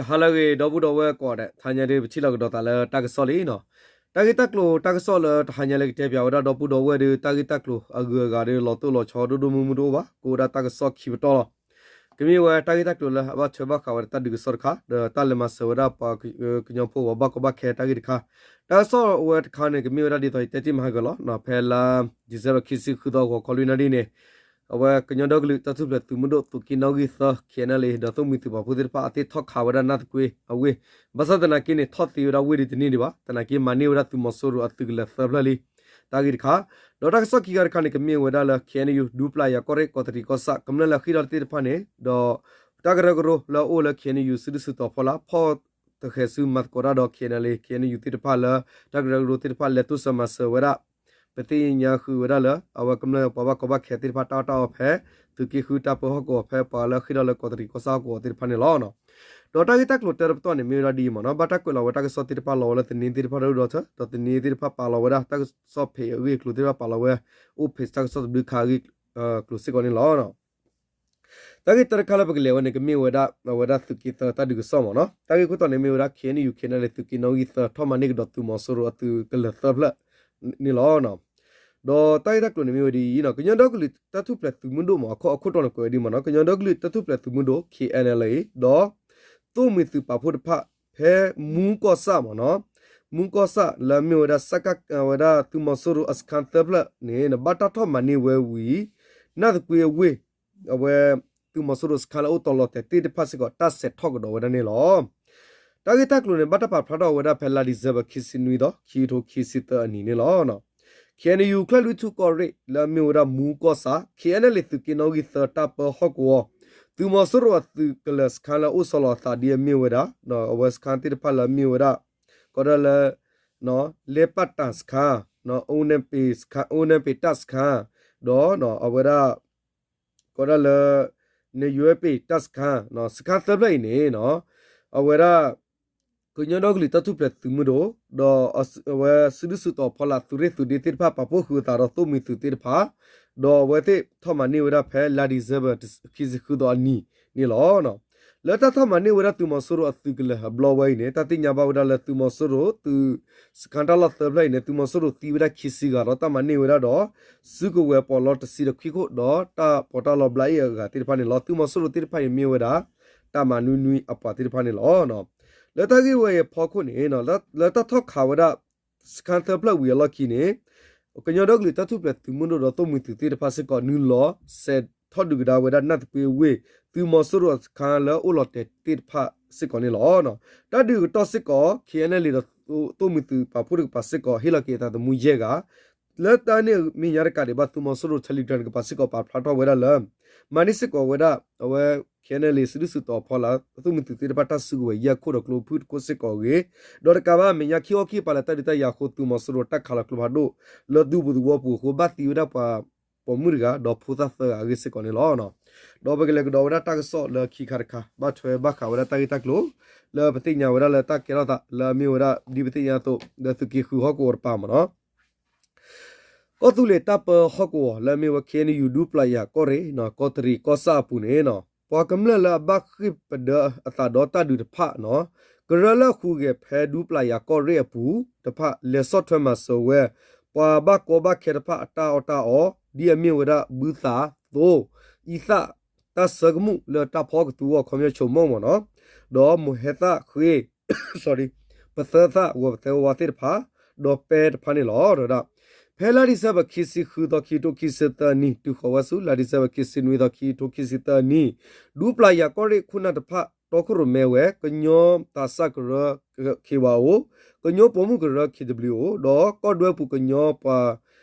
ဟါလၢအဂ့ၤ ဒီပုၢ်ဒီဝဲၢ်ကိးဂၤဒဲး, တဟါညါဒုး ပထံၣ်လိာ်ကဒီးသးလၢတၢ်ကစီၣ်လံနီၤ. တၢ်ဂ့ၢ်တၢ်ကျိၤတၢ်ကစီၣ်လၢတဟါညါလၢကတဲပၠးဝဲဒၣ်ဒီပုၢ်ဒီဝဲၢ်ဒီး တၢ်ဂ့ၢ်တၢ်ကျိၤအဂုၤအဂၤဒီး လီၤတိၢ်လီၤဆီဒိၣ်ဒိၣ်မုၢ်မုၢ်တအိၣ်ဘၣ်, ကအိၣ်ဝဲဒၣ်တၢ်ကစီၣ်ခံပတီၢ်လီၤ. ကမ့ၢ်ဝဲတၢ်ဂ့ၢ်တၢ်ကျိၤလၢအဘၣ်ထွဲဘၣ်ဃးဝဲဒၣ်တၢ်ဒုးကစီၣ်တခါ ဒီးတၢ်လဲၤမၤစၢၤဝဲဒၣ်ပှၤကညီဖိဂီၢ်ဘၣ်ကီဘၣ်ခဲတၢ်ဂ့ၢ်တခါ, တၢ်ကစီၣ်ဝဲတခါန့ၣ် ကမ့ၢ်ဝဲဒၣ်ဒ်သိးယတဲတ့ၢ်မဟါကလီၤ, ဖဲလါ December ခံဆံဃုသီ ဂီၤခီလွံၢ်နၣ်ရံၣ်န့ၣ် အဝဲကညီဒီကလုာ်တၢ်ထူၣ်ဖျဲးသုးမုၢ်ဒိၣ် သုးက့နီၣ်ဂံၢ်သၢ ခ့ၣ်အဲၣ်အဲၣ်လ့ ဒီးသိၣ်မှံသုးပာ်ဖှိၣ်သ့ၣ်တဖၣ် အသ့ၣ်ထီၣ်ခးဝဲဒၣ်နၢ်သကွ့အဝ့ၢ်, ဘၣ်ဆၣ်သနာ်က့န့ၣ် ထီၣ်သ့ဝဲဒၣ်ဝ့ၢ်ဒံးတန့ၢ်ဒံးဘၣ်, သနာ်က့မၤန့ၢ်ဝဲဒၣ်သုးမီၤစိရိၤအသုးကလၢၤသၢဖျၢၣ်လံ, တၢ်ဂ့ၢ်တခါ, ဒီးတၢ်ကစီၣ်ခံခါတခါန့ၣ် ကမ့ၢ်ဝဲဒၣ်လၢ ခ့ၣ်အဲၣ်အဲၣ်ယူၣ် ဒူပျၢ်ယၤကီၢ်ရ့ၣ် ကီးတရံးကီၢ်ဆၣ် ကမျၢၢ်လၢအဃ့ၢ်ထီၣ်သ့ၣ်တဖၣ်န့ၣ် ဒီး တၢ်ကရၢကရိလၢအအိၣ်လၢ ခ့ၣ်အဲၣ်အဲၣ်ယူၣ် စုဒုၣ်စုတီၤဖီလာ် ဖီၣ်တဃဲၤဆူမၤသကိးတၢ်ဒီး ခ့ၣ်အဲၣ်အဲၣ်လ့ ခ့ၣ်အဲၣ်အဲၣ်ယူၣ် သ့ၣ်တဖၣ်လၢ တၢ်ကရၢကရိသ့ၣ်တဖၣ်လဲၤတိစၢၤမၤစၢၤဝဲဒၣ် ပသ့ၣ်ညါဃုာ်ဝဲဒၣ်လၢ အဝဲကမျၢၢ်ပှၤဘၣ်ကီဘၣ်ခဲသ့ၣ်တဖၣ်တၢ်အီၣ်တၢ်အီဖဲ သုးက့ဃုတၢ်ပၢဟီၣ်ကဝီၤဖဲပှၤလၢအဃ့ၢ်ထီၣ်လၢကီးတရံးကီၢ်ဆၣ်ဟီၣ်ကဝီၤသ့ၣ်တဖၣ်န့ၣ်လီၤ. ဒီးတၢ်ဂ့ၢ်တၢ်ကျိၤတၢတပတီၢ်န့ၣ် မ့ၢ်ဝဲဒၣ်ဒ်အံၤမ့ၢ်နီၤ, ဘၣ်တၢ်ကွဲးလီၤဝဲတၢ်ကစီၣ်သ့ၣ်တဖၣ်လီၤဝဲလၢသန့သ့ၣ်တဖၣ်ဒိၣ်ဒီးထၢ ဒီးသန့သ့ၣ်တဖၣ်ပာ်လီၤဝဲဒၣ်တၢ်ကစီၣ်ဖဲအဂ့ၢ်အကျိၤသ့ၣ်တဖၣ်ပာ်လီၤဝဲ အိၣ်ဖဲတၢ်ကစီၣ်တဘျုးခါအဂ့ၢ်အကျိၤစ့ၢ်ကီးန့ၣ်လီၤ. တၢ်ဂ့ၢ်တၢတခါလၢပကလဲၤဝဲန့ၣ် ကမ့ၢ်ဝဲဒၣ် အဝဲဒၣ်သုးက့သၢတၢ်ဒုးကစီၣ်မ့ၢ်နီၤ, တၢ်ဂ့ၢ်ခိၣ်တီန့ၣ်မ့ၢ်ဝဲဒၣ် ခ့ၣ်အဲၣ်အဲၣ်ယူၣ် ခ့ၣ်အဲၣ်အဲၣ်လ့ သုးက့နီၣ်ဂံၢ်သၢ ထီၣ်မၤန့ၢ်ကဒီးသုးမီၤစိရိၤအသုးကလၢၤသၢဖျၢၣ်န့ၣ်လီၤ. ဒီးတၢ်ဂ့ၢ်တၢ်ကျိၤန့ၣ်မ့ၢ်ဝဲဒ်အံၤနီၤ, ကညီဒီကလုာ်တၢ်ထူၣ်ဖျဲးသုးမုၢ်ဒိၣ်မ့ၢ် အခိၣ်တီန့ၣ်ကွဲးဝဲဒ်မ့ၢ်နီၤ, ကညီဒီကလုာ်တၢ်ထူၣ်ဖျဲးသုးမုၢ်ဒိၣ် ခ့ၣ်အဲၣ်အဲၣ်လ့ ဒီး သိၣ်မှံသုးပာ်ဖှိၣ်တဖၣ် ဖဲမူကီၢ်ဆၣ်မ့ၢ်နီၤ, မူကီၢ်ဆၣ်လၢအမ့ၢ်ဝဲဒၣ် စက ဝဲဒၣ်သုးမီၤစိရိၤအစခါသၢဖျၢၣ်န့ၣ် ဘၣ်တၢ်ထီၣ်မၤန့ၢ်ဝဲဝံၤ နၢ်သကွ့အဝ့ၢ် အဝဲ သုးမီၤစိရိၤစခါလၢအအိၣ်တီၤလီၤတဲာ်သ့ၣ်တဖၣ်စ့ၢ်ကီး တၢ်စဲးထီၣ်ကဒီးဝဲဒၣ်န့ၣ်လီၤ. တၢ်ဂ့ၢ်တၢ်ကျိၤန့ၣ် ဘၣ်တၢ်ပာ်ဖျါထီၣ်ဝဲဒၣ်ဖဲလါဒံၣ်စဲဘၢၣ် ခံဆံနွံသီ ခံကထိခံဆံသၢအနံၤန့ၣ်လီၤ. ခ့ၣ်အဲၣ်အဲၣ်ယူၣ် ကၠဲၣ်လွံၢ်ထူၣ်ကီၢ်ရ့ၣ် လၢအမ့ၢ်ဝဲဒၣ်မူကီၢ်ဆၣ် ခ့ၣ်အဲၣ်အဲၣ်လ့ သုးက့နီၣ်ဂံၢ်သၢတၢ်ပၢဟီၣ်ကဝီၤ သုးမီၤစိရိၤအသုးကလၢၤစခါလၢအအိၣ်ဆီလီၤအသးဒ်အမ့ၢ်ဝဲဒၣ် အဝဲစခါသ့ၣ်တဖၣ်လၢအမ့ၢ်ဝဲဒၣ် ကီးဒၣ်လၢ လဲပၣ်တၢ်စခါ အိၣ်နပ့ၤတၢ်စခါ ဒီးအဝဲဒၣ် ကီးဒၣ်လၢ နယွဲပ့ၤတၢ်စခါ စခါသၢဖျၢၣ်အံၤန့ၣ် အဝဲဒၣ် ကညီဒီကလုာ်တၢ်ထူၣ်ဖျဲးသုးမုၢ်ဒိၣ် ဒီးအဝဲစုဒုၣ်စုတီၤဖီလာ် သုးရ့ၣ်သုးဒ့သ့ၣ်တဖၣ် ပာ်ဖှိၣ်ဃုာ်အသးဒီးသိၣ်မှံသုးသ့ၣ်တဖၣ် ဒီးအဝဲသ့ၣ်ထီၣ်မၤန့ၢ်ဝဲဒၣ်ဖဲလါဒံၣ်စဲဘၢၣ် ခံဆံဃုသီအနံၤန့ၣ်လီၤ. လၢတၢ်ထီၣ်မၤန့ၢ်ဝဲဒၣ်သုးမီၤစိရိၤအသုးကလၢၤအဘျီဝဲအံၤန့ၣ် တၢ်သ့ၣ်ညါဘၣ်ဝဲဒၣ်လၢသုးမီၤစိရိၤသုးစခါတၢ်လီၢ်သၢဖျၢၣ်အံၤန့ၣ် သုးမီၤစိရိၤသံဝဲဒၣ်ခံဆံဂၤဒီးတၢ်မၤန့ၢ်ဝဲဒၣ်ဒီး စုကဝဲၤပီးလီတဆံဒီးခွံခိၣ်ဒီးတၢ်ပီးတၢ်လီဘျါအ့ၣ်အဂၤသ့ၣ်တဖၣ်န့ၣ်လီၤ. သုးမီၤစိရိၤသ့ၣ်တဖၣ်အံၤမ့ၢ်ဝဲဒၣ် တၢ်မၤနွံနွံအပှၤသ့ၣ်တဖၣ်န့ၣ်လီၤ. လၢတၢ်ဂ့ၢ်ဝဲအံၤအဖီခိၣ်န့ၣ် လၢတၢ်ထီၣ်ခးဝဲဒၣ် စခါသၢဖျၢၣ်ဝံၤအလီၢ်ခံန့ၣ် ကညီဒီကလုာ်တၢ်ထူၣ်ဖျဲးသုးမုၢ်ဒိၣ်ဒီးသိၣ်မှံသုးသ့ၣ်တဖၣ်စ့ၢ်ကီး နုာ်လီၤစဲးထီၣ်ဒုးကဒါဝဲဒၣ်နၢ်သကွ့အဝ့ၢ် သုးမီၤစိရိၤအစခါလၢအအိၣ်လီၤတဲာ်သ့ၣ်တဖၣ်စ့ၢ်ကီးန့ၣ်လီၤ. တၢ်ဒုးအကတီၢ်စ့ၢ်ကီး ခ့ၣ်အဲၣ်အဲၣ်လ့ ဒီးသိၣ်မှံသုးပာ်ဖှိၣ်တကပၤစ့ၢ်ကီး ဟ့ၣ်လီၤက့ၤအသးသမူယဲၢ်ဂၤ လၢတၢ်န့ၣ်မဲာ်ညါတကးဒံးဘၣ် သုးမီၤစိရိၤ Telegram တကပၤစ့ၢ်ကီးပာ်ဖျါထီၣ်ဝဲဒၣ်လၢ မၤန့ၢ်စ့ၢ်ကီးဝဲဒၣ် အဝဲ ခ့ၣ်အဲၣ်အဲၣ်လ့ စုဒုၣ်စုတီၤဖီလာ် သိၣ်မှံသုးသ့ၣ်တဖၣ်တၢ်စုကဝဲၤယဲၢ်ခိၣ်ဒီးကျိဖုၣ်တခိၣ်စ့ၢ်ကီးအဂ့ၢ်, ဒီးတကးဘၣ်မဲာ်ညါခံခီခံကပၤလၢတၢ်ဒုးတၢ်ယၤအဃိ သုးမီၤစိရိၤတၢ်ခးလီၤကျိဖးဒိၣ် လၢဒူပူၤသဝီပူၤအဃိ ဘၣ်သံဝဲဒၣ်ပှၤပိာ်မုၣ်တဂၤ ဒီးဖိသၣ်သၢဂၤအဂ့ၢ်စ့ၢ်ကီးန့ၣ်လီၤ. ဒီးပကလဲၤကဒီးဝဲဒၣ်တၢ်ကစီၣ်လၢခံခါတခါ ဘၣ်ထွဲဘၣ်ဃးဝဲဒၣ်တၢ်ဂ့ၢ်တၢ်ကျိၤ လၢပသ့ၣ်ညါဝဲဒၣ်လၢတၢ်ကဲထီၣ်သးလၢအမ့ၢ်ဝဲဒၣ် ဒ်ပသ့ၣ်ညါအသိး လၢသုးက့ဃုဟီၣ်ကဝီၤတပၤမ့ၢ်နီၤ ကီၢ်သူလ့ၤတၢ်ပၢဟီၣ်ကဝီၤလၢအမ့ၢ်ဝဲ ခ့ၣ်အဲၣ်ယူၣ် ဒူပျၢ်ယၤကီၢ်ရ့ၣ် ကီးတရံးကီၢ်ဆၣ်အပူၤန့ၣ် ပှၤကမျၢၢ်လၢအဘၣ်ဃ့ၢ်ပဒၢအသးဒီးတၢ်ဒုးတဖၣ် ကရၢလၢအဟူးဂဲၤဖဲဒူပျၢ်ယၤကီၢ်ရ့ၣ်အပူၤတဖၣ် လဲၤဆီၣ်ထွဲမၤစၢၤဝဲ ပှၤဘၣ်ကီဘၣ်ခဲတဖၣ်အတၢ်အီၣ်တၢ်အီ ဒ်အမ့ၢ်ဝဲဒၣ် ဘုသးသိ အံသၣ် တၢ်ဆၢကမူၣ်လၢတၢ်ဖီကသူအဂီၢ် ခီပညီဆိမိၣ်မ့ၢ်နီၤ ဒီးမိၢ်ဟဲသၣ်ဃ့ ပသၢသၣ် ဂီၤပသဲဝါသ့ၣ်တဖၣ် ဒီးပဲတဖၣ်န့ၣ်လီၤ. ဒီးဒၣ် ဖဲလါဒံၣ်စဲဘၢၣ် ခံဆံဃုသီ ခံကထိခံဆံသၢနံၣ် တုၤဃီၤဝဲဆူ လါဒံၣ်စဲဘၢၣ် ခံဆံနွံသီ ခံကထိခံဆံသၢနံၣ် ဒူပျၢ်ယၤကီၢ်ရ့ၣ်ခိၣ်နၢ်တဖၣ် တီခိၣ်ရိၣ်မဲဝဲ ကညီသးစၢ်ကရၢ ခ့ဝါအိၣ်, ကညီပိာ်မုၣ်ကရၢ ခ့ၣ်ဒဘလံၣ်အိၣ်, ဒီးကီၢ်ဒွဲပူၤကညီပှၤ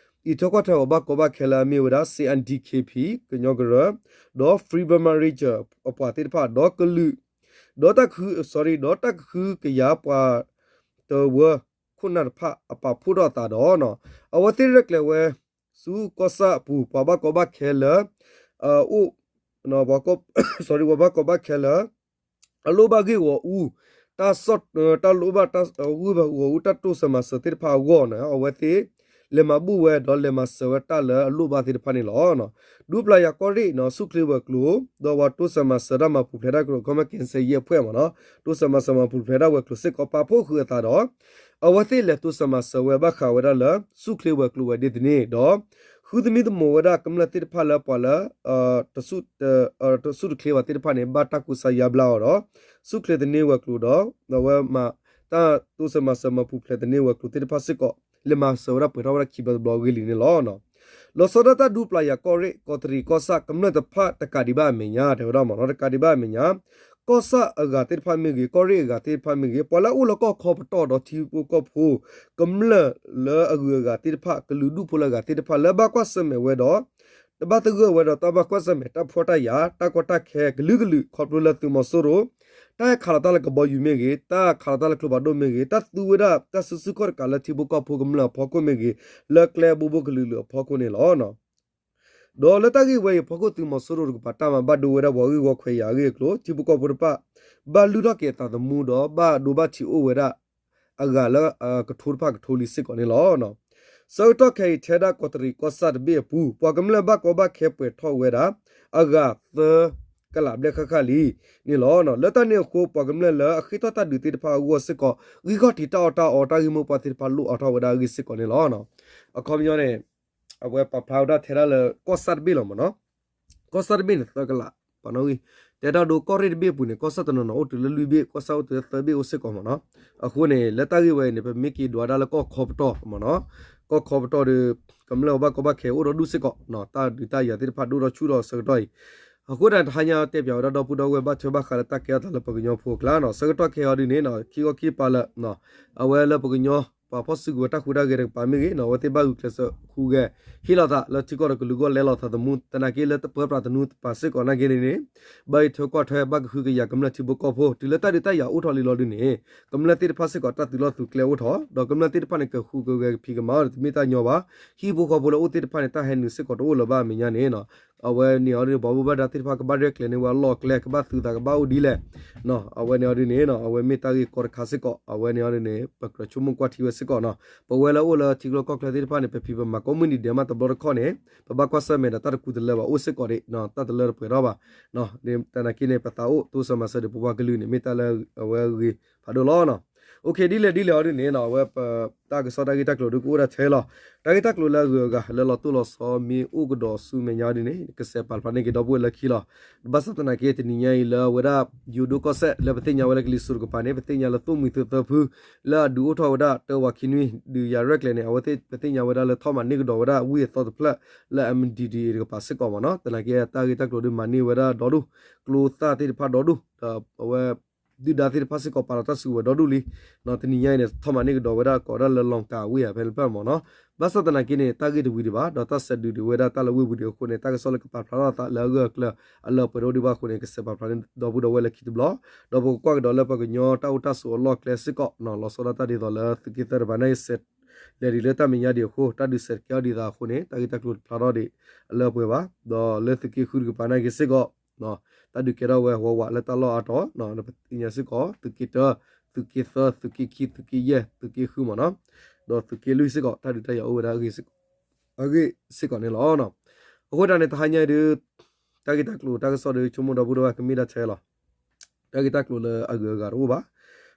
အံးထွဲကွၢ်ထွဲပှၤဘၣ်ကီဘၣ်ခဲလၢအမ့ၢ်ဝဲဒၣ် စ့ၣ်အဲၣ်ဒံၣ်ခ့ၣ်ဖံၣ် ကညီကရၢ, ဒီး Free Burma Ranger အပှၤသ့ၣ်တဖၣ် ဒီးကလုာ် ဒီးတၢ်ကဃု sorry ဒီးတၢ်ကဃုကယၤပှၤတဝၢခိၣ်နၢ်တဖၣ်အပာ်ဖှိၣ်ထီၣ်အသးဒီး အဝဲသ့ၣ်ရဲၣ်ကျဲၤဝဲ ဆူကီၢ်ဆၣ်အပူၤ ပှၤဘၣ်ကီဘၣ်ခဲလၢ အိၣ် ပှၤ sorry ပှၤဘၣ်ကီဘၣ်ခဲလၢ အလိၣ်ဘၣ်ဂ့ၢ်ဂီၢ်အူ တၢ် တၢ်လိၣ်ဘၣ်ဂ့ၢ်ဂီၢ်အူ တၢ်တိစၢၤမၤစၢၤသ့ၣ်တဖၣ်အဂီၢ်န့ၣ် အဝဲသ့ၣ် လဲၤမၤဘူၣ်ဝဲဒီးလဲၤမၤစၢၤဝဲတၢ်လၢအလိၣ်ဘၣ်သ့ၣ်တဖၣ်န့ၣ်လီၤ. ဒူပျၤယၤကီၢ်ရ့ၣ် ဆူၣ်ချ့ဝဲၤကျိၤ ဒီးပှၤတိစၢၤမၤစၢၤတၢ်မၤပူၤဖျဲးတၢ်ကရူၢ် ခီမ့ၢ် ကဲစဲယဲၢ်ဖှဲၣ်မ့ၢ်နီၤ တိစၢၤမၤစၢၤမၤပူၤဖျဲးတၢ်ဝဲၤကျိၤစ့ၢ်ကီး ပာ်ဖှိၣ်ဃုာ်အသးဒီး အဝဲသ့ၣ်လဲၤတိစၢၤမၤစၢၤဝဲဘၣ်ဃးဝဲဒၣ်လၢ ဆူၣ်ချ့ဝဲၤကျိၤဝဲဒ်သိးန့ၣ်ဒီး ဃုသမံသမိးဝဲဒၣ်ကမျၢၢ်သ့ၣ်တဖၣ်လၢပှၤလၢ တဆူၣ်တချ့ဘၣ်သ့ၣ်တဖၣ်န့ၣ် ဘၣ်တၢ်ကူစါယါဘျါအီၤဒီး ဆူၣ်ချ့သန့ဝဲၤကျိၤဒီး အဝဲမၤတၢ်တိစၢၤမၤစၢၤမၤပူၤဖျဲးသန့ဝဲၤကျိၤသ့ၣ်တဖၣ်စ့ၢ်ကီး လဲၤမၤစၢၤဝဲဒၣ်ပှဲၤထီၣ်ဝဲဒၣ်ခံဘျီတဘျီအဂ့ၢ်လံန့ၣ်လီၤ. လီၤဆီဒၣ်တၢ်ဒူပျၤယၤကီၢ်ရ့ၣ် ကီးတရံးကီၢ်ဆၣ် ကမျၢၢ်တဖၣ်တကးဒံးဘၣ်အမဲာ်ညါ တဲဝဲဒၣ်မ့ၢ်နီၤ တကးဒံးဘၣ်အမဲာ်ညါ ကီၢ်ဆၣ်အဂၤသ့ၣ်တဖၣ်မ့ၢ်ဂ့ၤ ကီၢ်ရ့ၣ်အဂၤသ့ၣ်တဖၣ်မ့ၢ်ဂ့ၤ ပှၤလၢအအိၣ်လၢကီၢ်ခီပတီၢ်ဒီးထံဖိကီၢ်ဖိ ကမျၢၢ်လၢအဂုၤအဂၤသ့ၣ်တဖၣ် ကလုာ်ဒူၣ်ဖိလၢအဂၤသ့ၣ်တဖၣ် လၢဘၣ်ကွၢ်ဆၢၣ်မဲာ်ဝဲဒီး တဘၣ်သဂၢၢ်ဝဲဒီးတၢ်ဘၣ်ကွၢ်ဆၢၣ်မဲာ် တၢ်ဖှီၣ်တၢ်ယာ် တၢ်ကီတၢ်ခဲကလုာ်ကလုာ် ခီဖျိလၢသုးမီၤစိရိၤ တၢ်ဟဲခးလီၤတၢ်လၢကဘီယူၤမ့ၢ်ဂ့ၤ တၢ်ခးလီၤတၢ်လၢကျိဖးဒိၣ်မ့ၢ်ဂ့ၤ တၢ်သူဝဲဒၣ်တၢ်စုဆူၣ်ခီၣ်တကးလၢထံဖိကီၢ်ဖိကမျၢၢ်အဖီခိၣ်မ့ၢ်ဂ့ၤ လၢကျဲဘိဘိကလုာ်ကလုာ်အဖီခိၣ်န့ၣ်လီၤ. ဒီးလၢတၢ်ဂ့ၢ်ဝဲအံၤအဖီခိၣ် သုးမီၤစိရိၤတကပၤ တၢ်မၤဘၣ်ဒိဝဲဒၣ်ပှၤဂ့ၢ်ဝီခွဲးယာ်အဂ့ၢ်အကျိၤ ထံဖိကီၢ်ဖိတဖၣ် ဘၣ်လုၢ်ထီၣ်က့ၤအသးသမူဒီး ဘၣ်ဒိဘၣ်ထံးအိၣ်ဝဲဒၣ် အဂၤလၢကထိတဖၣ်ကထိလံစ့ၢ်ကီးန့ၣ်လီၤ. ဆၢကတီၢ်ခဲအံၤ ထဲဒၣ်ကီးတရံးကီၢ်ဆၣ်တဘ့ၣ်အပူၤ ပှၤကမျၢၢ်ဘၣ်ကီဘၣ်ခဲပှဲၤထီၣ်ဝဲဒၣ် အဂၤသၢကလးဘျဲၣ်ဃၣ်ဃၣ်လံန့ၣ်လီၤ. လၢတၢ်န့ၣ်အဃိ ပှၤကမျၢၢ်လၢအဃ့ၢ်ထီၣ်တၢ်ဒုးသ့ၣ်တဖၣ်အဂီၢ်စ့ၢ်ကီး ဂံၢ်ခီၣ်ထံးတၢ်အီၣ်တၢ်အီ တၢ်ဂ့ၢ်မိၢ်ပှၢ်သ့ၣ်တဖၣ်လိၣ်အါထီၣ်ဝဲဒၣ်အဂ့ၢ်စ့ၢ်ကီးန့ၣ်လီၤ. အခီပညီန့ၣ် အဝဲပာ်ဖျါဝဲဒၣ်ထဲဒၣ်လၢကီၢ်ဆၣ်တဘ့ၣ်လီၤမ့ၢ်နီၤ ကီၢ်ဆၣ်တဘ့ၣ်န့ၣ် သၢကလး ပှၤနီၣ်ဂံၢ် တဲတၢ်ဒိကီၢ်ရ့ၣ်တဘ့ၣ်အပူၤန့ၣ် ကီၢ်ဆၣ်တနီၤနီၤအိၣ်တုၤလၢလွံၢ်ဘ့ၣ် ကီၢ်ဆၣ်အိၣ်တုၤလၢသၢဘ့ၣ်အိၣ်စ့ၢ်ကီးမ့ၢ်နီၤ. အဃိန့ၣ် လၢတၢ်ဂ့ၢ်ဝဲအံၤန့ၣ် ပမ့ၢ်က့ၤဒွးဒၣ်လၢကီၢ်ခီပတီၢ်မ့ၢ်နီၤ ကီၢ်ခီပတီၢ်ဒီး ကမျၢၢ်ဘၣ်ကီဘၣ်ခဲအိၣ်ဒီးဒူၣ်စ့ၢ်ကီး တၢ်ဒုးတၢ်ယၤသ့ၣ်တဖၣ်ဒိၣ်ထီၣ်ဆူၣ်ထီၣ်အဆၢကတီၢ်အံၤ အဃိတၢ်တဟါညါတဲပၠးဝဲဒၣ်ဒီပုၢ်ဒီဝဲၢ်ဘၣ်ထွဲဘၣ်ဃးလၢတၢ်ကဲထီၣ်သးလၢပှၤကညီဖိအကျါနီၤ ဆၢကတီၢ်ခဲအံၤဒ်န့ၣ် ခံခီခံပၤလၢ အဝဲလၢပှၤကညီပှၤဖီၣ်စုကဝဲၤတၢ်ဃူတၢ်ဂဲၤတကပၤမ့ၢ်ဂ့ၤနီၤ အဝဲသ့ၣ်ဘၣ်ဂုာ်ကျဲးစၢးဟူးဂဲၤ ဟ့ၣ်လီၤသးလၢထံကီၢ်ဒီးကလုာ်ဂီၢ်လဲလိာ်သးသမူ သနာ်က့လၢတပၢပြးသနူတပၤစ့ၢ်ကီးနာ်က့န့ၣ်န့ၣ် ဘၣ်ဂဲၤထွဲကွၢ်ထွဲ ဘၣ်ကဟုကယာ်ကမျၢၢ်ထံဖိကီၢ်ဖိ တုၤလၢတၢ်ဒုးတၢ်ယၤအိၣ်ထီၣ်လံလီၤဒ်န့ၣ် ကမျၢၢ်သ့ၣ်တဖၣ်စ့ၢ်ကီးတၢ်သုးလီၢ်သုးကျဲအိၣ်ထီၣ် ဒီးကမျၢၢ်သ့ၣ်တဖၣ်န့ၣ် ကဟုကဝဲၤကဖံးကမၤအီၤဒီးတမ့ၢ်တၢ်ညီဘၣ် ဟံၣ်ဖိဃီဖိလၢအိၣ်သ့ၣ်တဖၣ်န့ၣ် တၢ်ဟဲနုာ်စ့ၢ်ကီးတအိၣ်လၢၤဘၣ်အမဲာ်ညါန့ၣ် အဝဲန့ၣ်အီၤဒ်န့ၣ် ပှၤဘၣ်မူဘၣ်ဒါသ့ၣ်တဖၣ်ကဘၣ်ရဲၣ်ကျဲၤန့ၢ်ဝဲအလီၢ်အကျဲ ကဘၣ်သုးသးကဘၣ်အိၣ်ဒ်လဲၣ် အဝဲန့ၣ်အီၤဒ်န့ၣ် အဝဲမ့ၢ်တၢ်ဂ့ၢ်ကီတခါစ့ၢ်ကီး အဝဲန့ၣ်အီၤဒ်န့ၣ် ပကြၢးဆိကမိၣ်ကွၢ်ထံဝဲစ့ၢ်ကီးနီၤ ပဝဲလၢအိၣ်လၢထံကျိကီၢ်ချၢသ့ၣ်တဖၣ်န့ၣ် ပဖံးပမၤကိးမုၢ်နံၤဒဲးမးတဘျီတခီၣ်န့ၣ် ပဘၣ်ကွၢ်ဆၢၣ်မဲာ်ဒီးတၢ်တကူတလၢဘၣ်အိၣ်စ့ၢ်ကီးဒၣ် တၢ်တလၢတပှဲၤထီၣ်ဘၣ် သနာ်က့န့ၣ် ပသးအိၣ်တိစၢၤမၤစၢၤဒီးပပှၤကလုာ်န့ၣ် မ့ၢ်တၢ်လၢအဝဲအဂ့ၤဖးဒိၣ်လီၤ. ဒ်လဲၣ်ဒ်လဲၣ်အီၤဒ်န့ၣ် အဝဲပတၢ်ကစီၣ်တၢ်ဂ့ၢ်တၢ်ကျိၤဒ်ကအိၣ်ဒၣ်ထဲလီၤ. တၢ်ဂ့ၢ်တၢ်ကျိၤလၢအဂုၤအဂၤ လၢလီၤတိၢ်လီၤဆီမ့ၢ်အိၣ်ကဒီးဆူမဲာ်ညါဒ်န့ၣ် ကစဲးပာ်ဖျါန့ၢ်က့ၤဒီပုၢ်ဝဲၢ်လၢခံလီၤ. ဘၣ်ဆၣ်သနာ်က့ တနံၤညါအံၤလၢအဝဲဒၣ် ယိၤဒိၣ်ကီၢ်စဲၣ် လၢပသ့ၣ်ညါဝဲလၢကလံၤစိးတကပၤန့ၣ် ပသ့ၣ်ညါလၢသိၣ်မှံၤသုးသၢဖု လၢအဒုးအိၣ်ထီၣ်ဝဲဒၣ်တၢဝးခံနွံ ဒုးယၤရဲၣ်ကျဲၤန့ၣ် အဝဲသ့ၣ်ပသ့ၣ်ညါဝဲဒၣ်လၢထီၣ်မၤန့ၢ်ကဒီးဝဲဒၣ်ဝံၢ်အသီတဖျၢၣ်လၢ M D D A တကပၤစ့ၢ်ကီးမ့ၢ်နီၤ. သနာ်က့တၢ်ဂ့ၢ်တၢ်ကျိၤဒ်မၤန့ၢ်ဝဲဒၣ်ဒီဒူၣ် ကျိသၣ်သ့ၣ်တဖၣ်ဒီဒူၣ် ဒီးအဝဲ ဒုၣ်ဒါသ့ၣ်တဖၣ်စ့ၢ်ကီးပာ်လီၤတၢ်စုကဝဲၤဒီဒူၣ်လံ. တနံၤညါအံၤန့ၣ် ထီၣ်မၤန့ၢ်ကဒီးဝဲဒၣ်ကိးဒၣ်လၢလီၤကၤဝံၢ်ဧါ ဖဲလၢဖဲမ့ၢ်နီၤ. ဘၣ်ဆၣ်သနာ်က့န့ၣ် တၢ်ဂ့ၢ်တဝံၤဒံးဘၣ် ဒီးတၢ်စဲးဒုးဒံးဝဲဒၣ်တၢ်လၢဝ့ၢ်ပူၤဒံးအဃိန့ၣ် တၢ်ကစီၣ်လၢကပာ်ဖျါထီၣ်သးလၢအဂၢၢ်အကျၢၤ အလၢပှဲၤတအိၣ်ဒံးဘၣ်အဃိန့ၣ် ကစဲးပာ်ဖျါန့ၢ်ဒီပုၢ်ဒီဝဲၢ်လၢခံတဘျီ ဒီးပကကွၢ်ကဒီးလၢပှၤကညီတၢ်အိၣ်တၢ်ဆိးအလီၢ်အကျဲစ့ၢ်ကီး လီၤဆီဒၣ်တၢ်ဒ်သိးလၢသုးက့သၢတကပၤန့ၣ် စဲးလဲၤဒံးလၢတၢ်မဲာ်ညါဒံးအဃိ တၢ်ဒုးစဲးတကဲထီၣ်ဒံးသးအဃိန့ၣ် တၢ်ဂ့ၢ်တၢ်ကျိၤတဖျါထီၣ်ဒံးအလၢပှဲၤဘၣ်. ဒီးလၢသုးက့ဃုတကပၤန့ၣ်က့ၤစ့ၢ်ကီး တၢ်ဒုးကဲထီၣ်ဝဲဝးဝးလၢတၢ်လီၢ်အါတီၤ ပသ့ၣ်ညါစ့ၢ်ကီး သုးက့တၢ သုးက့သၢ သုးက့ခံ သုးက့ယဲၢ် သုးက့ဃုမ့ၢ်နီၤ ဒီးသုးက့လွံၢ်စ့ၢ်ကီး တၢ်ဒုးတၢ်ယၤအိၣ်ဝဲဒၣ်အဂ့ၢ်စ့ၢ်ကီးန့ၣ်လီၤ. အဃိတၢ်န့ၣ် တဟါညါအံၤဒုး တၢ်ဂ့ၢ်တၢ်ကျိၤတၢ်ကစီၣ်ဒီး ဆိကမိၣ်ဒီပုၢ်ဒီဝဲၢ်ကမ့ၢ်ဒၣ်ထဲလီၤ. တၢ်ဂ့ၢ်တၢ်ကျိၤလၢအဂုၤအဂၤတအိၣ်ဘၣ်.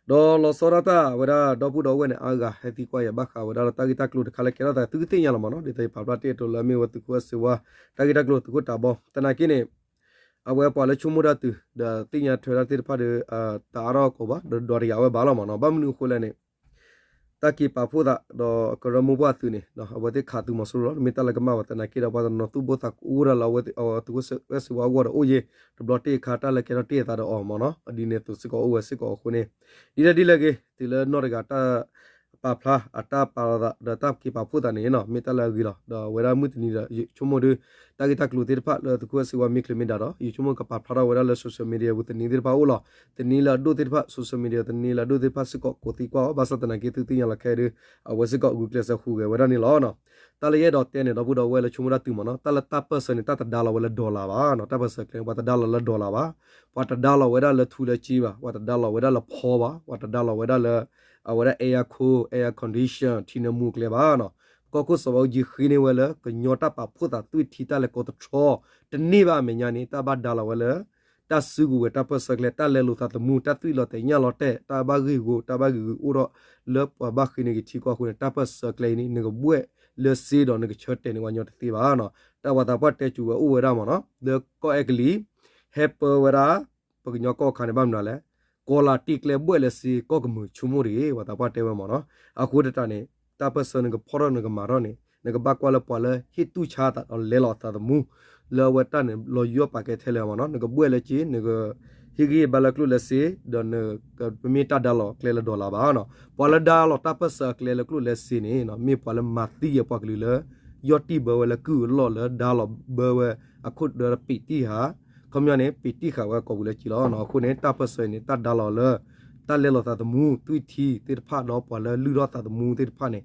ဒီးလီၤဆီဒၣ်တၢ်ဝဲဒၣ်ဒီပုၢ်ဒီဝဲၢ်န့ၣ် အါဂၤဟဲသံကွၢ်ယၤဘၣ်ဃးဝဲဒၣ်လၢတၢ်ဂ့ၢ်တၢ်ကျိၤတခါလၢကဲထီၣ်သး သုကသ့ၣ်ညါလီၤမ့ၢ်နီၤ ဒ်သိးယပာ်ဖျါတ့ၢ်အတိၤလၢအမ့ၢ်ဝဲသုးခိၣ်အဲၣ်စ့ဝါ တၢ်ဂ့ၢ်တၢ်ကျိၤသုးခိၣ်တၢ်ဘီ သနာ်က့န့ၣ် အဝဲပှၤလၢဆိကမိၣ်တၢ်တုၤ ဒီးသ့ၣ်ညါထွဲဒၣ်သ့ၣ်တဖၣ်ဒီး တအါထီၣ်ကီးဘၣ် ဒီးဒွးတယာ်ဝဲဘၣ်လီၤမ့ၢ်နီၤ ဘၣ်မနုၤအဃိလဲၣ်န့ၣ် တၢ်က့ၤပာ်ဖှိၣ်သး ဒီးကရၢမိၢ်ပှၢ်အသုးန့ၣ် အဝဲသ့ၣ်ခးသုးမီၤစိရိၤလီၤ တမ့ၢ်တၢ်လၢကမၣ်ဘၣ် သနာ်က့ဒီး ပှၤတနီၤသူၣ်ဘိသးအိၣ်တၢ်လၢအဝဲသုးခိၣ်အဲၣ်စ့ဝါအဂီၢ်ဒီးအိၣ်ယ့ၢ် တဘျီတ့ၢ်အခါတၢ်လၢကဲထီၣ်တ့ၢ်အသးဒီးအီၤမ့ၢ်နီၤ ဒ်န့ၣ်အသိးစ့ၢ်ကီးအိၣ်ဝဲစ့ၢ်ကီးအဃိန့ၣ် ဒ်လဲၣ်ဒ်လဲၣ်ဂ့ၤ တုၤလၢနီၢ်တဂၤတၢ် ပာ်ဖျါ အတၢ်ပာ်လီၤသးဒီးတၢ်က့ၤပာ်ဖှိၣ်သးန့ၣ်နီၤ မ့ၢ်တၢ်လၢအဂ့ၤလီၤ ဒီးအဝဲဒၣ်မုၢ်တနံၤဒီး ယဆိကမိၣ်ဒီး တၢ်ဂ့ၢ်တၢ်ကျိၤသ့ၣ်တဖၣ်လၢသုးခိၣ်အဲၣ်စ့ဝါမ့ၢ်ချုးမ့ၢ်ဒါဒီး ယဆိကမိၣ်ကပာ်ဖျါထီၣ်ဝဲဒၣ်လၢ social media ပူၤသန့သ့ၣ်တဖၣ်အိၣ်လီၤ. သန့လၢအဒိၣ်သ့ၣ်တဖၣ် social media သန့လၢအဒိၣ်သ့ၣ်တဖၣ်စ့ၢ်ကီး ကိးသံကွၢ်အီၤ ဘၣ်ဆၣ်သနာ်က့သုသ့ၣ်ညါလီၤခဲအံၤဒီး အဝဲစ့ၢ်ကီးဂုာ်ကျဲးစၢးဟူးဂဲၤဝဲဒၣ်န့ၣ်လီၤ. တၢ်လၢယအဲၣ်ဒိးတဲန့ၣ် ဒီပုၢ်ဒီဝဲၢ်လၢဆိကမိၣ်တၢ်တုၤမ့ၢ်နီၤ တၢ်လၢတၢ်ပၢၢ်ဆၢန့ၣ် တၢ်တဒါလီၤဝဲလၢ dollar ဘၣ် တၢ်ပၢၢ်ဆၢကျဲန့ၣ် ပှၤတဒါလီၤလၢ dollar ဘၣ် ပှၤတဒါလီၤဝဲဒၣ်လၢထူလၢကၠ့ဘၣ် ပှၤတဒါလီၤဝဲဒၣ်လၢဖီဘၣ် ပှၤတဒါလီၤဝဲဒၣ်လၢ အဝဲဒၣ် airco air condition ထံနၢမူကျဲဘၣ်နီၤ ကီၢ်ခိၣ်စီၤဘးအူကၠံဃ့န့ၢ်ဝဲလၢ ကညီတၢ်ပာ်ဖှိၣ်သးသွံၣ်ထံတၢ်လဲၤကီတထြီ တန့ၢ်ဘၣ်အမဲာ်ညါန့ၣ် တၢ်ဘၣ်ဒါလီၤဝဲလၢ တၢ်စုကဝဲၤတၢ်ပၢၢ်ဆၢကျဲ တၢ်လဲၤလိာ်သးသမူ တၢ်သွံၣ်လီၤတဲာ်ညၣ်လီၤတဲာ် တၢ်ဘၣ်ဂ့ၢ်ဂီၢ် တၢ်ဘၣ်ဂ့ၢ်ဂီၢ်အိၣ်ထီၣ်လၢပှၤဘၣ်ဃ့န့ၢ်က့ၤထံကီၢ်အဃိန့ၣ် တၢ်ပၢၢ်ဆၢကျဲအံၤန့ၣ် နကဘှဲၣ်လၢစ့ဒီးနကဆၢတဲာ်န့ၢ်ပှၤကညီတသ့ဘၣ်နီၤ. တၢ်ပှၤသးပှၢ်တဲစူၤဝဲအိၣ်ဝဲဒၣ်မ့ၢ်နီၤ လၢကီၢ်အဲကလံး ဟဲပၢဝဲဒၣ် ပကညီကီၢ်ခါန့ၣ်ဘၣ်မနုၤလဲၣ် ကီၤလၤတ့ကျဲဘှဲၣ်လၢစ့ ကီၢ်ကမုာ်ဆိကမိၣ်တဂ့ၤ ပှၤသးပှၢ်တဲဝဲမ့ၢ်နီၤ. အဃိသတးန့ၣ် တၢ်ပၢၢ်ဆၢနကဖီၣ်ထီၣ်နကမၤထီၣ်န့ၣ် နကဘၣ်ကွၢ်လၢပှၤလၢဟ့ၣ်တူၢ်ဆါသးဒီးလဲၤလီၤသးသမူ လၢအဝဲတၢ်န့ၣ် လီၤယိၣ်ပာ်ကဲထဲလဲၣ်မ့ၢ်နီၤ နကဘှဲၣ်လၢစ့ နကဟ့ၣ်ဂံၢ်ဘါလၢကျိၣ်လၢစ့ ဒီးနကမ့ၢ်တၢ်ဒါလီၤကျဲလၢ dollar ဘၣ်နီၤ. ပှၤလၢဒါလီၤတၢ်ပၢၢ်ဆၢအကျဲလၢကျိၣ်လၢစ့န့ၣ် မ့ၢ်ပှၤလၢမၤသံအပှၤကလုာ်လၢ ယီၢ်တံၢ်ဘၢဝဲလၢကုၢ်အလီၢ်လၢဒါလီၤဘၢဝဲ အခိၣ်ဒၢပ့းတံၢ်ဃာ် ခီပညီန့ၣ် ပ့းတံၢ်ဃာ်ဝဲကိာ်ပူၤလၢစ့လီၤ. အဃိန့ၣ် တၢ်ပၢၢ်ဆၢအံၤန့ၣ် တၢ်ဒါလီၤလၢ တၢ်လဲၤလီၤသးသမူ သွံၣ်ထံသ့ၣ်တဖၣ်ဒီးပှၤလၢလုၢ်ထီၣ်သးသမူသ့ၣ်တဖၣ်န့ၣ်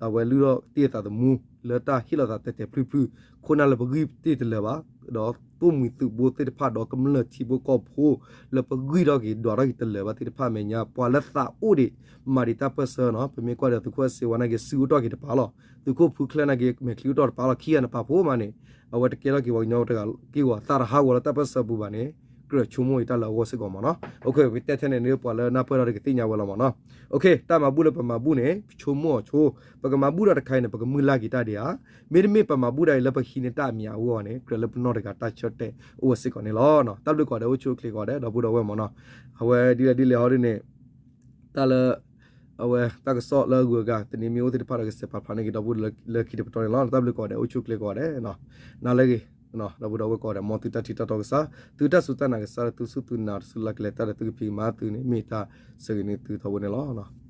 အဝဲလုၢ်ထီၣ်တ့ၢ်သးသမူ လၢတၢ်ဟ့ၣ်လီၤသးတဲာ်တဲာ်ဖျုးဖျုး ခိၣ်နၢ်လၢပဂံၢ်တ့ၢ်တလၢာ်ဘၣ် ဒီးသိၣ်မှံၤသုးဘိသ့ၣ်တဖၣ်ဒီးကမျၢၢ်ထံဖိကီၢ်ဖိ လၢပဂံၢ်ထီၣ်က့ၤဒွးထီၣ်က့ၤတလၢာ်ဘၣ်သ့ၣ်တဖၣ်အမဲာ်ညါ ပှၤလၢသးအိၣ်ဒံး မၤဒံးတၢ်ပၢၢ်ဆၢနီၤ ပမ့ၢ်ကွၢ်ဒီးသုးခိၣ်စ့ဝါနာ်က့ၤ စုအိၣ်ထီၣ်က့ၤတပၤလီၤ. သုးခိၣ်ဖုချၢနာ်က့ၤ မဲာ်ချံအိၣ်ထီၣ်တပၤလီၤ ခံဂၤန့ၣ်ပာ်ဖှိၣ်မးန့ၣ် အဝဲတကဲထီၣ်က့ၤပှၤကညီတဂၤက့ၤဝဲသးတဟးဂီၤလၢတၢ်ပၢၢ်ဆၢပူၤဘၣ်န့ၣ် ကြၢးဆိကမိၣ်အံၤတၢ်လၢအဂီၢ်စ့ၢ်ကီးမ့ၢ်နီၤ. ပကတဲထဲန့ၣ် ပှၤလၢနၢ်ပၢၢ်ထီၣ်တကသ့ၣ်ညါဝဲလီၤမ့ၢ်နီၤ. တၢ်မၤဘူၣ်လၢပမၤဘူၣ်န့ၣ် ပဆိကမိၣ်အီၤဆိ ပကမၤဘူၣ်ဒီးတခါအံၤန့ၣ် ပကမုၢ်လၢ်က့ၤတၢ်ဒံးဧါ မ့တမ့ၢ်ပမၤဘူၣ်ဒၣ်အံၤလၢပဟံးန့ၢ်တၢ်အမံၤအဂီၢ်န့ၣ် ကြၢးလၢပနီၢ်တဂၤတၢ်ဆၢတဲာ်အိၣ်ဝဲစ့ၢ်ကီးန့ၣ်လီၤ. တၢ်ဘျုးကိးဂၤဒဲး အိၣ်ဆူၣ်အိၣ်ချ့ကိးဂၤဒဲး ဒီပုၢ်ဒီဝဲၢ်မ့ၢ်နီၤ. အဝဲဒ်လဲၣ်ဒ်လဲၣ်ဟီဒ်န့ၣ် တၢ်လၢ အဝဲတၢ်ကစီၣ်လၢအဂုၤအဂၤ သန့ၤမ့ၢ်အိၣ်သ့ၣ်တဖၣ်ဒီးကစဲးပာ်ဖျါန့ၢ်က့ၤဒီပုၢ်ဒီဝဲၢ်လၢခံတပတီၢ်န့ၣ်လီၤ. တၢ်ဘျုးကိးဂၤဒဲး အိၣ်ဆူၣ်အိၣ်ချ့ကိးဂၤဒဲး နၤလၢအဂ့ၤ ဒီပုၢ်ဒီဝဲၢ်ကိးဂၤဒဲး မ်သုတၢ်ထံၣ်တၢ်တီကစၢ် သုတၢ်စူၢ်တၢ်နာ်ကစၢ်လၢသုစူၢ်သုနာ်တစူၢ်လၢ်ကလဲၤတၢ်ဒီးသုကဖံးကမၤသုန့ၣ် မ့ၢ်တၢ်ဆၢဂ့ၤန့ၢ်သုထီဘိန့ၣ်လီၤ.